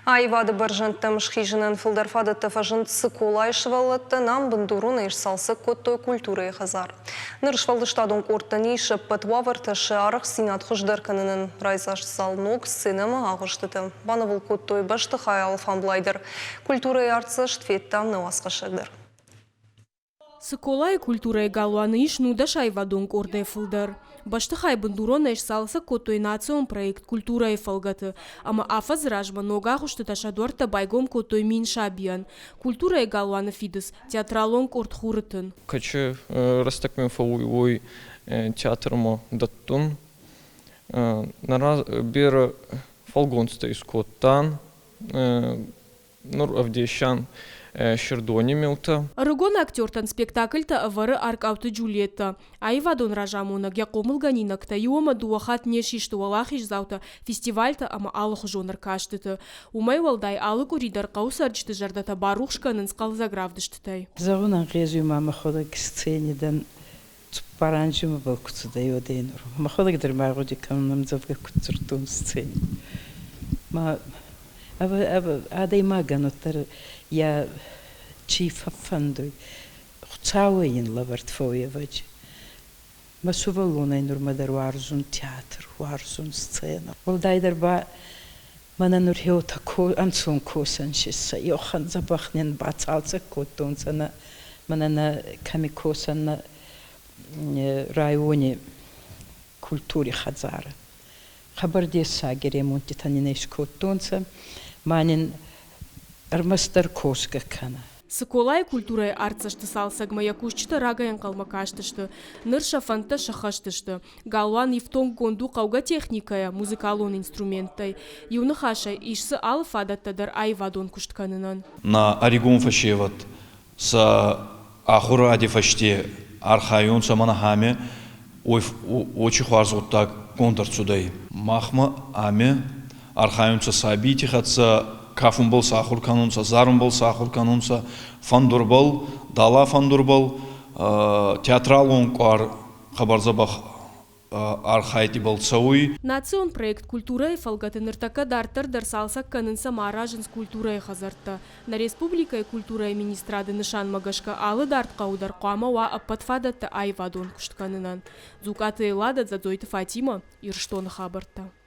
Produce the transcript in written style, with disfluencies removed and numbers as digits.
Аивады бӕрзӕндтӕм схизынӕн фылдӕр фадӕттӕ фӕзынд Цыколайы сывӕллӕттӕн. Ам бындуронӕй сцалцӕг кодтой культурӕйы хӕдзар. Ныр сфӕлдыстадон къордтӕн ис ӕппӕт уавӕртӕ сӕ арӕхстдзинад хуыздӕр кӕнынӕн. Райдзаст зал ног сценӕмӕ агъуыстытӕ банывыл кодтой бӕстыхайы алфамблай дӕр. Культурӕйы артдзӕст федта нӕ уацхӕссӕг дӕр. Цыколайы культурӕйы галуаны ис 19 аивадон къордӕй фылдӕр. Бӕстыхай бындуронӕй сцалцӕг кодтой национ проект «Культурӕйы» фӕлгӕты ӕмӕ афӕдзы размӕ ног агъуыстытӕ сӕ дуӕрттӕ байгом кодтой 1000 сабийӕн. Культурӕйы галуаны фидыц, театралон къорд «Хуры тын». Качы рӕстӕгмӕ фӕууй уой театрмӕ дӕттун. Берӕ фӕлгонцтӕ искодтан. Нур ӕвдесӕн Сирдони милтӕ. Ӕрыгон актертӕн спектакльтӕ ӕвӕры Аркъауты Джульеттӕ. Аивадон разамонӕг йӕ хъомылгӕнинӕгтӕ иу ӕмӕ дыууӕ хатт не систы уӕлахиздзаутӕ фестивальтӕ ӕмӕ алыхуызон ӕркастыты. Уымӕй уӕлдай алы къуыри дӕр хъӕуы цӕрджыты зӕрдӕтӕ барухс кӕнынц хъӕлдзӕг равдыстытӕй. Зӕгъун ӕнгъезуй ма мӕхуӕдӕг сцени дӕн цуппар анзи мӕбӕл ку цудӕй, уӕдӕй нур. Мӕхуӕдӕг дӕр ма гъуди кӕнун ӕмдзӕвгӕ куд дзурдтон сцени. Ма адӕймагӕн уӕддӕр йӕ чи фӕффӕндуй, Хуцауӕй ин лӕвӕрд фӕууй, Мӕ сувӕллонӕй нурмӕ дӕр уарзун театр, уарзун сценӕ. Уӕлдайдӕр ба мӕнӕ нур еутӕ ӕнцон косӕн сесӕ, еуӕхӕн дзӕбӕх нин бацалцӕг кодтонцӕ нӕ мӕнӕ нӕ кӕми косӕн нӕ райони культури хӕдзарӕ. Хъӕбӕр дессаги ремонттитӕ нин искодтонцӕ, ма нин ӕрмӕстдӕр косгӕ кӕнӕ. Цыколайы культурӕйы артдзӕсты цалцӕгмӕ йӕ кусджытӕ рагӕй ӕнхъӕлмӕ кастысты. Ныр сӕ фӕндтӕ сӕххӕст сты. Галуан ифтонггонд у хъӕугӕ техникӕйӕ, музыкалон инструменттӕй. Иу ныхасӕй, ис дзы алы фадӕттӕ дӕр аивадон куыст кӕнынӕн. Нӕ ӕригон фӕсевӕд сӕ ахуради фӕсте архайунцӕ мӕнӕ ами уой хуарз гъуддаг конд ӕрцудӕй. Махмӕ ами архайунцӕ сабийти хӕццӕ кафунбӕл сӕ ахур кӕнунцӕ, зарунбӕл сӕ ахур кӕнунцӕ, фӕндурбӕл, дала фӕндурбӕл, театралон къуар хъӕбӕр дзӕбӕх архайдибӕл цӕуй. Национ проект «Культурӕйы» фӕлгӕты ныртӕккӕ дарддӕр дӕр цалцӕг кӕнынц ӕмӕ аразынц культурӕйы хӕдзӕрттӕ. Нӕ республикӕйы культурӕйы министрады нысанмӕ гӕсгӕ алы дард хъӕуы дӕр хъуамӕ уа ӕппӕт фадӕттӕ аивадон куыст кӕнынӕн. Дзукъаты Эллада, Дзӕдзойты Фатимӕ, Ирыстоны хабӕрттӕ.